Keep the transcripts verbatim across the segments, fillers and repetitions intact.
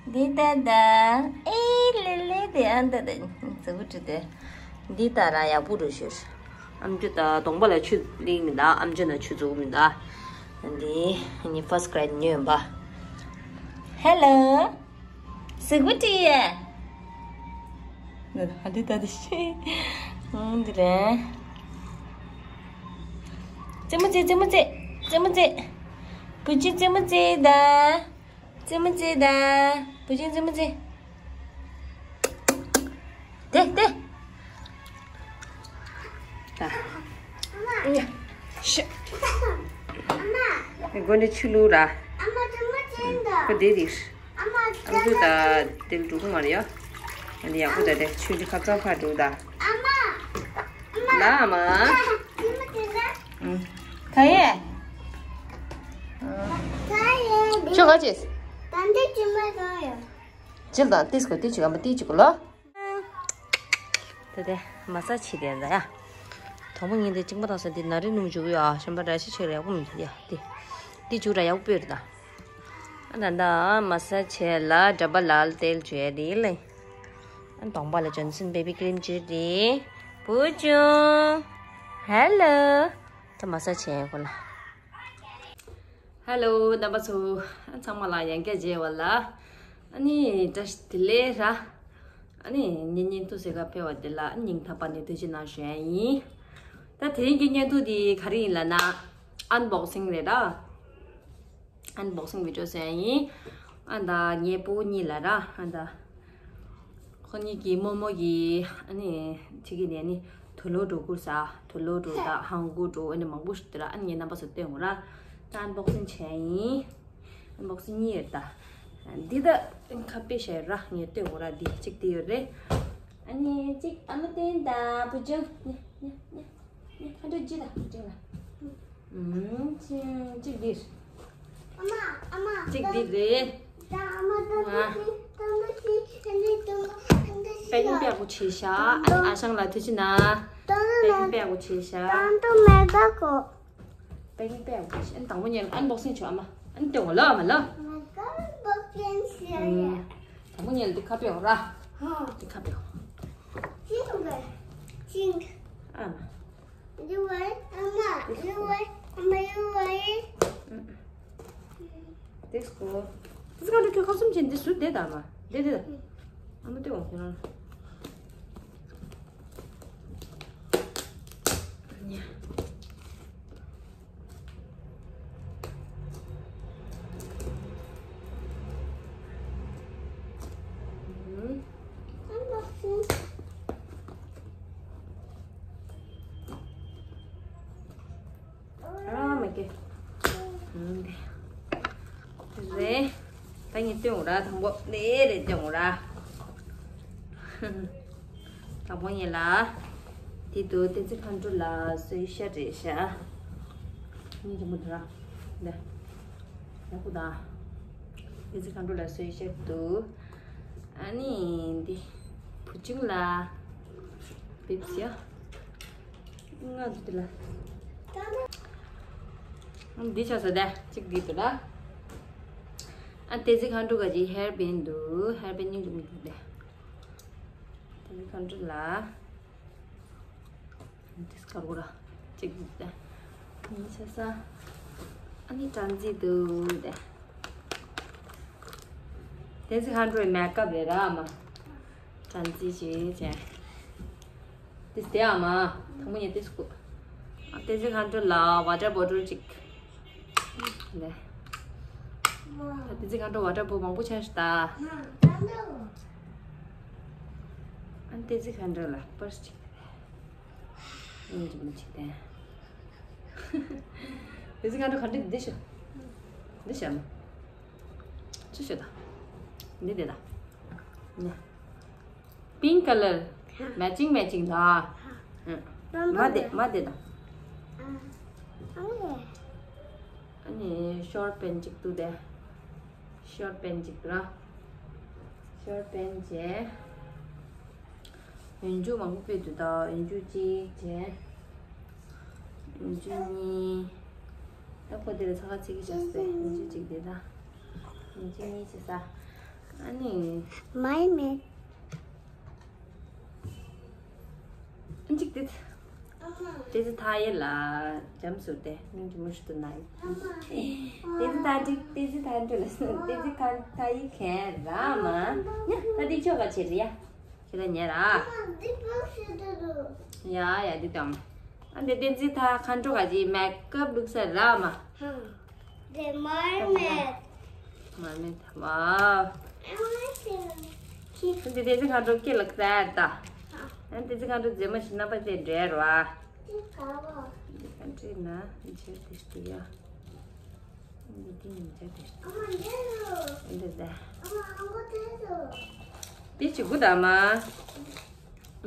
འདི་ད་ད། ཨེ་ལེ་ལེ་དེ་ཨ་ད་ད། ཙི་བུ་ཏི་དེ། འདི་ད་ར་ཡག་པོ་འགྲོ་ཤོར། ཨམ་ཅོ་ད་གདོང་པ་ལ་ཆུ་ལིང་མི་འདུག་ཨམ་ཅོ་ན་ཆུ་འཛུགས་མི་འདུག་འདི་ནི་first cry ཉོས་པ། Hello། ཙི་བུ་ཏི་ཡ། ཧ་ལི་ད་དི་ཤི། འདི་རེད། ཙི་མུ་ཙི་ཙི་མུ་ཙི། ཙི་མུ་ཙི། བུ་ཅི་ཙི་མུ་ཙི་ད། ཙི་མུ་ཙི་ད། བུ་ཅི་ཙི་མུ་ཙི། དེ་དེ། ད། ཤ། དགོན་ནས་ཆུ་བླུགས་ར། ཁོ་དེ་རེད། ཨ་ཁུ་ད་དེ་འགྲོ་གི་མ་རེད་ཡ། ཨ་ནི་ཡག་པོ་ད་དེ་ཆུ་ལི་ཁ་ཚང་ཁ་འགྲོ་ད། ལ་མ། ཁ་ཡེ། ཁྱོད་ག་ཅེས། ཅིལ་དང་ཏིས་གོ་ཏི་ཆུ་གམ་པ་ཏི་ཆུ་གོ་ལོ། དེ་དེ་མ་ས་ཆི་དེ་འདྲ་ཡ། དང་པོ་ངས་འདི་གཅིག་པ་དང་ས་འདི་ན་རི་སྣུམ་འཇུག་ཡོད་ཨ། གཞན་པ་འདྲ་ཞིག་ཆེ་ར་ཡག་པོ་མི་འདུག་ཡ། དེ་དེ་འཇུག་ར་ཡག་པོ་སྤོས་རེད་ད། ཨ་ད་ད་མ་ས་ཆེ་ལ་འདྲ་པ་ལ་ལ་ཏེལ་བྱོས་རེད་ལེ། ཨ་དང་པ་ལ་ཇོན་སན་བེ་བི་ཀི་རིམ་བྱོས་རེད། བུ་ཆུང་། ཧེ་ལོ། ད་མ་ས་ཆེ་གོ་ལ། ཧེ་ལོ། རྣམ་པ་ཚོ་ཚང་མ་ལ་ཡང་བསྐྱར་མཇལ་བ་ལ། ཨ་ནི་བཀྲ་ཤིས་བདེ་ལེགས་ར། ཨ་ནི་ངའི་བརྙན་ཐུང་གཟིགས་ག་ཕེབས་པ་དེ་ལ་སྙིང་ཐག་པ་ནས་ཐུགས་རྗེ་གནང་ཞུ་ཡ་ཡིན། ད་དེ་རིང་གི་བརྙན་ཐུང་འདི་ག་རེ་ཡིན་ལབ་ན། ཨན་བོག་སིང་རེད་ར། ཨན་བོག་སིང་བི་ཌི་ཡོ་བཟོ་ཡ་ཡིན། ཨ་ད་ངའི་སྤུ་གུ་གཉིས་ལ་ར་ཨ་ད། ཁོ་གཉིས་ཀྱི་རྨོ་མོ་གི་ཨ་ནི་ཕྱི་གི་ནས་ནི་དུག་ལོག་འགྲོ་དགོས་ས། དུག་ལོག་འགྲོ་ད་ཧང་གོ་འགྲོ་ཨ་ནི་མང་པོ་ཞིག་དེ་ར་ཨ་ནི་ངས་རྣམ་པ་ཚོ་སྟོན་དགོས་ར། ད་ཨན་བོག་སིང་བྱས་ཡིན། ཨན་བོག་སིང་གཉིས་ཡོད་ད། འདི་ད་ཁ་པེ་ཤ་ཡོད་ར་ངས་སྟོན་དགོས་ར། འདི་གཅིག་དེ་ཡོད་རེད། ཨ་ནི་གཅིག་ཨ་མ་བསྟན་ད་བུ་ཆུང་། ནི་ནི་ནི་ནི་ཁ་འགྲོ་ཅི་ད་བུ་ཆུང་ལ། ཨུམ། ཅིག་འདིར། ཨ་མ། ཨ་མ། ཅིག་འདིར་རེད། ད་ཨ་མ་ད་ཨ། ད་ད་ད་ད་ད་ད། པེ་ཡིན་པེ་གོ་ཆེ་ཤ། ཨ་ནི་ཨ་ཞང་ལ་ཐུགས་རྗེ་གནང་། པེ་ཡིན་པེ་གོ་ཆེ་ཤ། ད་ད་མེ་ག་གོ། པེ་ཡིན་པེ་གོ་ཆེ་ཤ། ཨ་ནི་དང་པོ་ཉལ་ཨན་བོག་སིང་བྱོས་ཨ་མ། ཨ་ནི་ལྟོས་གོ་ལོ་ཨ་མ་ལོ། མེ་ག་བོག་སིང་བྱོས་ཡ། དང་པོ་ཉལ་འདི་ཁ་པེ་འོ་ར། ཧ། འདི་ཁ་པེ་འོ། ཅིང་ག་ཅིང་། ཨ་མ། You wait, Mama. You wait, Mama. You wait. This go. This go to ཁ་སུམ་ཅན་འདི་སུ་བསྡད་དང་མ་བསྡད་དེ། ཨ་མ་དེ་འོང་ཁྱེད་རང་། ཨ་མ་ཀེ། རེད། ད་ངས་སྟོན་འོང་ར་དང་པོ་ལེ་རེད་སྟོན་འོང་ར། དང་པོ་ངས་ལ། དེ་དུ་བསྟན་འཛིན་མཁའ་འགྲོ་ལ་གསོལ་ཤ་རེད་ཤ། ངས་རི་མོ་དུ་ར། ལེ། ཡག་པོ་དང་། བསྟན་འཛིན་མཁའ་འགྲོ་ལ་གསོལ་ཤ་དུ། ཨ་ནི་འདི། བུ་ཆུང་ལ། བིབ་སི་ཡ། ང་འདི་ལ། འདི་ཆ་ས་དེ་གཅིག་འདི་འདུག་ལ། ཨ་བསྟན་འཛིན་མཁའ་འགྲོ་ག་ཅིག་ཧེར་བེན་འདུག་ཧེར་བེན་སྙིང་རྗེ་མོ་འདུག་དེ། བསྟན་འཛིན་མཁའ་འགྲོ་ལ། འདི་སྐར་འོ་ར་གཅིག་འདུག་དེ། འདི་ཆ་ས། ཨ་ནི་དྲན་རྩིས་འདུག་དེ། བསྟན་འཛིན་མཁའ་འགྲོའི་མེག་ཨབ་རེད་ར་ཨ་མ། དྲན་རྩིས་བྱེད་བྱས། ཏིས་དེ་ཨ་མ། དང་པོ་ཉལ་ཏིས་ཀུ། བསྟན་འཛིན་མཁའ་འགྲོ་ལ་ཝ་ཊར་བོ་ཊལ་གཅིག་ལེ། བསྟན་འཛིན་མཁའ་འགྲོ་ཝ་ཊར་བོ་མང་པོ་ཆགས་ཤག་ད། ཨ་བསྟན་འཛིན་མཁའ་འགྲོ་ལ་པར་སི་གཅིག་ཨིན་ཇི་མ་གཅིག་དེ། བསྟན་འཛིན་མཁའ་འགྲོ་ག་འདྲ་འདི་ཤོ། འདི་ཤོ་ཨ་མ། ཅི་ཤོ་ད། འདི་དེ་ད། ཉ། Pink color matching matching ལ། མ་དེ་མ་དེ་དང་། ཨ་ནི་ཤོར་པེན་གཅིག་འདུག་དེ། ཤོར་པེན་གཅིག་ར། ཤོར་པེན་བྱས། ཡོན་ཆུ་མང་པོ་སྤོས་འདུག་ད་ཡོན་ཆུ་གཅིག་བྱས། ཡོན་ཆུ་གཉིས། ད་ཁོ་དེ་ལ་ཚ་ཁ་ཚིག་གི་བྱས་སོ། ཡོན་ཆུ་གཅིག་དེ་ད། ཡོན་ཆུ་གཉིས་བྱས་ས། ཨ་ནི། My mate. ཨ་ཅིག་དེ། དེ་ཚེ་ཐ་ཡེ་ལ་འཇམ་སུ་དེ་མིང་གི་མུ་ཤུ་ཏུ་ན་ཡི། དེ་ཚེ་ཐ་ཅིག་དེ་ཚེ་ཐ་འགྲོ་ལ་སོ་དེ་ཚེ་ཁ་ཐ་ཡེ་ཁེ་ར་མ། ཉ་ད་དེ་ཆོ་ག་ཆེ་རེ་ཡ། ཁྱེད་ལ་ཉེ་ར། ཡ་ཡ་དེ་དང་། ཨ་འདི་དེ་ཚེ་ཐ་ཁ་འགྲོ་ག་ཅི་མེག་ཨབ་ལུགས་ས་ར་མ། The mermaid. མ་མེད་ཐ་མ། འདི་དེ་ཚེ་ཁ་འགྲོ་སྐེ་ལ་ཁ་ད། ཨ་དེ་ཚེ་ཁ་འགྲོ་རྫེ་མ་ཞིག་ན་པ་དེ་འདྲེ་ར། འདི་ཁ་འདྲེ་ན་འཇེ་དེ་སྟི་ཡ། འདི་དེ་ནི་འཇེ་དེ་སྟི། འདི་ད། དེ་ཅི་གུ་ད་མ།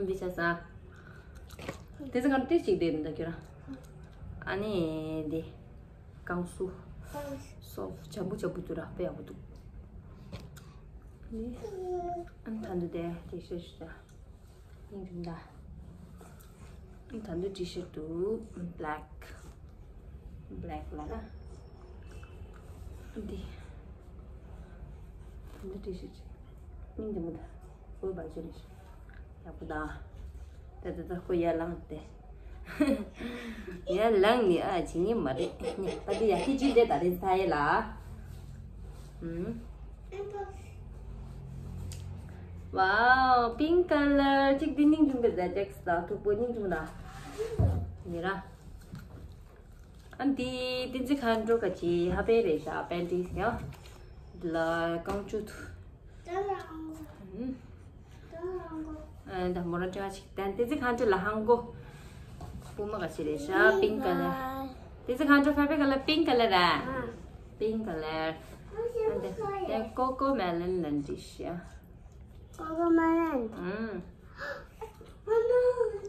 འདི་ཆ་ས། དེ་ཚེ་ཁ་འགྲོ་དེ་ཅིག་དེ་འདི་ཁྱོད་ར། ཨ་ནི་འདི། ཀང་སུ། སོ་ཇམ་པོ་ཇམ་པོ་དུ་ར་དཔེ་ཡག་པོ་འདུག་ནི། ཨན་ཐན་དུ་དེ་ཏི་ཤར་ཤུ་ད། ཡིན་རིན་ད། ཨན་ཐན་དུ་ཏི་ཤར་དུ་black black ལ་ར། འདི། ཐན་དུ་ཏི་ཤར་ཅི། ཡིན་རིན་ད། བོད་པ་ཅི་རེད། ཡག་པོ་ད། ད་ད་ད་ཁོ་ཡར་ལངས་ཏེ། ཡར་ལངས་ནི་ཨ་བྱེད་ཉན་མ་རེད། ད་འདི་ཡར་ཁྱི་ཅི་འདྲེ་ད་རེད་ད་ཡེ་ལ། ཨུམ། Wow, pink color. ཅིག་འདི་སྙིང་རྗེ་མོ་ད་ཏེགས་ད་མཐུག་པོ་སྙིང་རྗེ་མོ་ད། ཡེ་ར། ཨ་འདི་དེ་ཚེ་ཁ་འགྲོ་ག་ཅི་ཧ་པེ་རེད་ཤག་པན་ཏིས་ཡ། འདི་ལ་རྐང་བཅུ་ཐུ། ད་མོ་རང་བྲེལ་བ་ཞིག་ད་དེ་ཚེ་ཁ་འགྲོ་ལ་ཧང་གོ། སྤུ་མ་ག་ཅི་རེད་ཤག pink color. དེ་ཚེ་ཁ་འགྲོ་ཧ་པེ་ཁ་ལ་pink color ར། pink color. ཨ་འདི་དེ་ཀོ་ཀོ་མེ་ལོན་ལན་འདི་ཤག་ཀོ་ཀོ་མེ་ལོན། ཨུམ། ཨ་མ།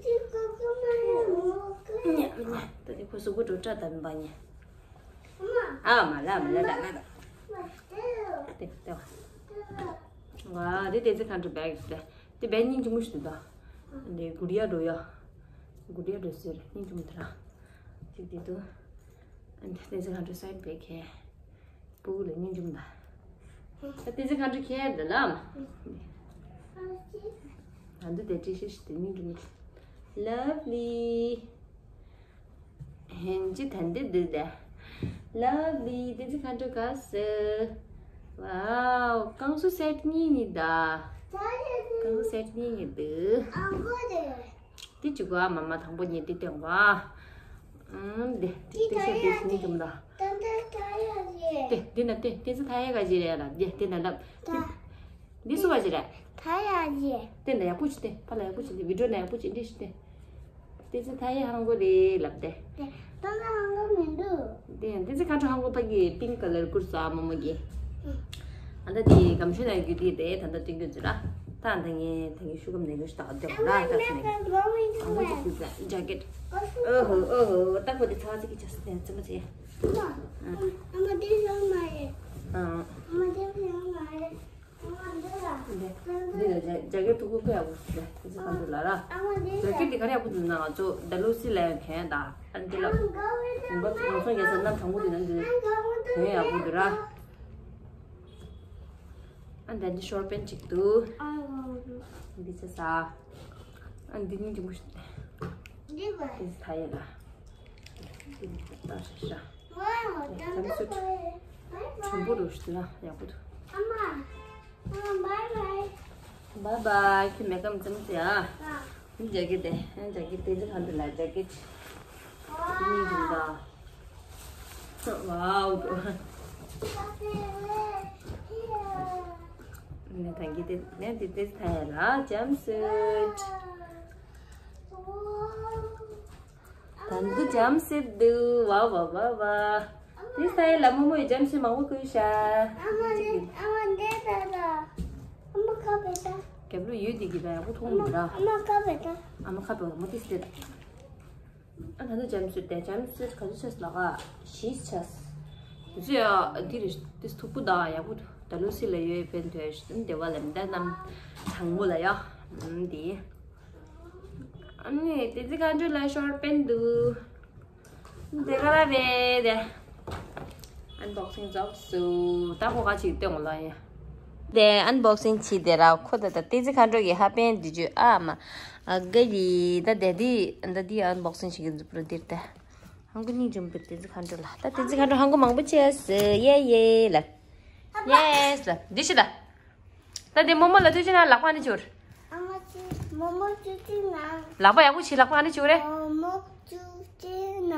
འདི་ཀོ་ཀོ་མེ་ལོན་མོ་ཀ། ཉ་ཉ། ད་དེ་ཁོ་གཟུགས་པོ་འགྲོ་སྐྲ་དམ་པ་ཉ། ཨ་མ་ལ་མ་ལ་ད་ན་ད། དེ་དེ་བ། ང་དེ་དེ་ཚེ་ཁ་འགྲོ་བེག་དེ་དེ་བེག་སྙིང་རྗེ་མོ་ཞིག་འདུག་ད། དེ་གུ་རི་ཡ་འགྲོ་ཡ། གུ་རི་ཡ་འགྲོ་ཟེར་སྙིང་རྗེ་མོ་དེ་ར། ཅིག་དེ་འདུག་ཨ་འདི་དེ་ཚེ་ཁ་འགྲོ་སའིཌ་བེག་ཁེ། སྤུ་གུ་ལ་སྙིང་རྗེ་མོ་ད། ད་དེ་ཚེ་ཁ་འགྲོ་ཁེ་ད་ལ་མ། ད་འདི་དེ་ཏི་ཤར་ཞིག་དེ་སྙིང་རྗེ་མོ་ད། Lovely. ཧན་ཅི་ཐན་དེ་འདི་དེ། Lovely. དེ་ཚེ་ཁ་འགྲོ་ག་སེ། Wow. རྐང་སུ་སེཊ་གཉིས་ནི་ད། རྐང་སུ་སེཊ་གཉིས་ནི་འདུག་དེ་གཅིག་པ་མ་མ་དང་པོ་ཉིད་དེ་སྟོན་པ། ཨུམ་དེ་དེ་དེ་ཤོད་དེ་སྙིང་རྗེ་མོ་ད། དེ་དེ་ན་དེ་དེ་ཚེ་ཐ་ཡ་ག་ཅི་རེད་ལ་དེ་དེ་ན་ལབ། དེ་འདི་སུ་ག་ཅི་རེད། ཐ་ཡ་ཅི། དེ་ན་ཡག་པོ་ཅི་དེ་ཕ་ལ་ཡག་པོ་ཅི་དེ་བི་ཌིའོ་ན་ཡག་པོ་ཅི་འདི་ཤི་དེ། དེ་ཚེ་ཐ་ཡ་ཧང་གོ་རེད་ལབ་དེ། དེ་ད་ཧང་གོ་མི་འདུག་དེ་ཡང་དེ་ཚེ་ཁ་འགྲོ་ཧང་གོ་པ་གི་pink color བསྐུར་ས་མོ་མོ་གི། ཨ་ད་དེ་གམ་ཤུ་ན་རྒྱུ་དེ་དེ་ད་ད་ཏིང་གི་ཚུ་ར། ད་ད་ངས་ད་ངས་ཤུ་གམ་ནས་གོ་ཤི་ད་དེ་ར་ད་ཚེ་ནས། ཨ་ཧོ་ཅི་ཀུ་ཛ་ཇེ་ཀེཊ། ཨོ་ཧོ་ཨོ་ཧོ་ད་ཁོ་དེ་ཚ་ཚི་གི་ཅག་སི་དེ་ཚེ་མ་ཚེ། ཨ་མ་དེ་ཡོང་མ་རེད། ཨ་མ་དེ་ཡོང་མ་རེད། འདི་ལ་ཇ་ཇ་ཀེ་ཐུག་ཁུ་ཁུ་ཡག་པོ་ཞིག་རེད། དེ་ཚོ་གང་འདུག་ལ་ར། ཇ་ཀེ་འདི་ག་རེ་ཡག་པོ་འདུག་ན་ང་ཚོ་ཌལ་ཧོ་སི་ལ་ཡང་གན་དང་ཨ་འདི་ལ་ང་ཚོ་ང་ཚོ་རྒྱལ་ས་གནམ་གྲང་མོ་འདུག་ན་འདི་གན་ཡག་པོ་འདུག་ར། ཨ་འདི་འདི་ཤོར་པན་ཅིག་འདུག་འདི་ཚེ་ས། ཨ་འདི་གཉིས་ཀྱི་མུ་ཤི་འདི་ཚེ་ཐ་ཡེ་ལ། འདི་ད་ཤ་ཤ། ཇམ་སུ་ཊི་ཆུང་པོ་རུ་ཞིག་འདུག་ན་ཡག་པོ་འདུག Bye bye. ཁྱོད་མེག་ཨབ་ཙམ་ཟེར་ཨ། ཨ། འདི་ཇེ་ཀེཊ་དེ། ཨ་ཇེ་ཀེཊ་དེ་ཚེ་གང་འདུག་ལ་ཇེ་ཀེཊ། འདི་མིང་འདི་འདྲ། Wow. ནས་ད་གི་དེ་ནས་དེ་དེ་ཚེ་ཐ་ཡེ་ལ་ཇམ་སུ་ཊི། ད་འདི་ཇམ་སུ་ཊི་འདུག་ཝ་ཝ་ཝ་ཝ། དེ་ས་ཡ་ལ་མོ་མོ་ཡི་ཇམ་སུ་ཊི་མང་པོ་བསྐུར་ཤག་ཨ་མ་འདི་ཨ་མ་འདི་ད་ད། ཨ་མ་ཁ་བེ་ད། རྒྱབ་ལོ་ཡོད་དེ་གི་ད་ཡག་པོ་མཐོང་མི་འདུག་ཨ་མ་ཁ་བེ་ད། ཨ་མ་ཁ་བེ་མོ་དེ་སྟེ། ཨ་ད་འདི་ཇམ་སུ་ཊི་དེ་ཇམ་སུ་ཊི་ག་ཚོད་ཆགས་ལ་ག་བཞི་ཆགས། དེ་ཚོ་ཡ་འདི་རེད་དེ་མཐུག་པོ་ད་ཡག་པོ་འདུག་ད་ལོ་སི་ལ་ཡོད་ཕན་ཐོགས་ཤིག་དེ་བ་ལ་མི་ད་གནམ་གྲང་མོ་ལ་ཡ་འདི། ཨ་ནི་དེ་ཚེ་ག་འདྲ་ལ་ཤོར་པན་འདུག་དེ་ག་ར་རེད་དེ། ཨན་བོག་སིང་རྫོགས་སུ་ད་ཁོ་ག་ཅིག་སྟོན་ལ་ཡ། དེ་ཨན་བོག་སིང་བྱས་དེ་ར་ཁོ་ད་ད་ཏི་ཙི་མཁའ་འགྲོ་གི་ཧ་པན་འདི་ཇུ་ཨ་མ། ཨ་ག་ཡི་ད་དེ་དི་ད་དི་ཨན་བོག་སིང་བྱེད་ཀྱི་འཛུབ་ར་དིར་ད། ཧང་གི་ནི་ཇུམ་པིར་ཏི་ཙི་མཁའ་འགྲོ་ལ་ད་ཏི་ཙི་མཁའ་འགྲོ་ཧང་གི་མང་པོ་བྱས་སི་ཡེ་ཡེ་ལ། ཡེས་ལ་འདི་ཤི་ད། ད་དེ་མོ་མོ་ལ་ཐུག་ཅི་ན་ལག་པ་ནི་བྱུར། ཨ་མ་ཅི་མོ་མོ་ཅི་ཅི་ན། ལག་པ་ཡག་པོ་བྱེད་ལག་པ་ནི་བྱུར་རེ། མོ་མོ་ཅི་ཅི་ན།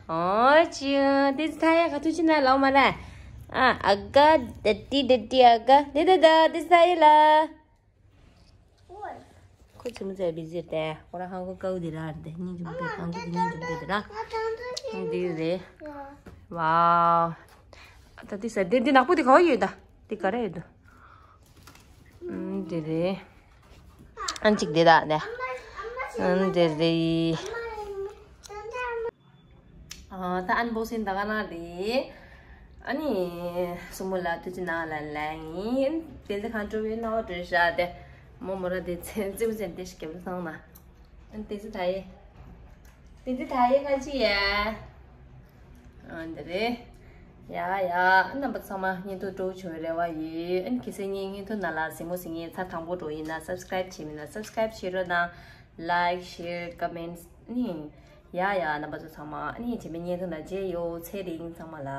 ཨོ་ཅི་ཏི་ཙི་ཐ་ཡ་ག་ཐུག་ཅི་ན་ལག་མ་ལ། ཨ་ཨ་ག་ད་ཏི་ད་ཏི་ཨ་ག་ཏི་ད་ད་ཏི་ཙི་ཐ་ཡ་ལ། ཁོ་ཚོ་མི་ཚེ་བི་ཟེར་ཏེ་ཁོ་ར་ཧང་གོ་ཀའུ་དེ་ར་རེད་དེ་སྙིང་རྗེ་མོ་དེ་ཧང་གོ་དེ་སྙིང་རྗེ་མོ་དེ་ར་འདི་རེད། ཝའོ། ད་དེ་ས་དེ་དེ་ནག་པོ་དེ་ག་བ་ཡོད་ད། དེ་ག་རེ་ཡོད་ད། ཨུམ་དེ་རེད། ཨན་ཅིག་དེ་ད་ནས། ཨན་དེ་རེད། ཨ་ད་ཨན་བོག་སིང་ད་ག་ན་རེད། ཨ་ནི་སུ་མོ་ལ་ཐུག་ཅི་ན་ལ་ལ་ཡིན། དེ་ཚེ་གང་འགྲོ་བའི་ནོ་འགྲོ་ཤ་དེ། མོ་མོ་ར་དེ་ཚེ་ཙི་བུ་ཚེ་དེ་ཤི་སྐྱབས་ལ་སོང་ན། ཨན་དེ་ཚེ་ད་ཡེ། དེ་ཚེ་ད་ཡེ་ག་ཅི་ཡ། ཨ་འདི་རེད། ཡ་ཡ་རྣམ་པ་ཚང་མ་བརྙན་ཐུང་སྤྲོ་བོ་བྱུང་བའི་རེ་བ་ཡོད། ཨ་ནི་གལ་སྲིད་ངའི་བརྙན་ཐུང་ནང་ལ་གཟིགས་མོ་གཟིགས་མཁན་ཚར་དང་པོ་འགྲོ་ཡིན་ན་སབ་སི་ཀ་རེབ་བྱས་མིན་ན་སབ་སི་ཀ་རེབ་བྱེད་རོགས་གནང་། ལའིཀ་ཤེར་ཀོ་མེན་ཊི་ནི། ཡ་ཡ་རྣམ་པ་ཚོ་ཚང་མ་ཨ་ནི་རྗེས་མའི་བརྙན་ཐུང་ལ་མཇལ་ཡོང་། ཚེ་རིང་ཚང་མ་ལ།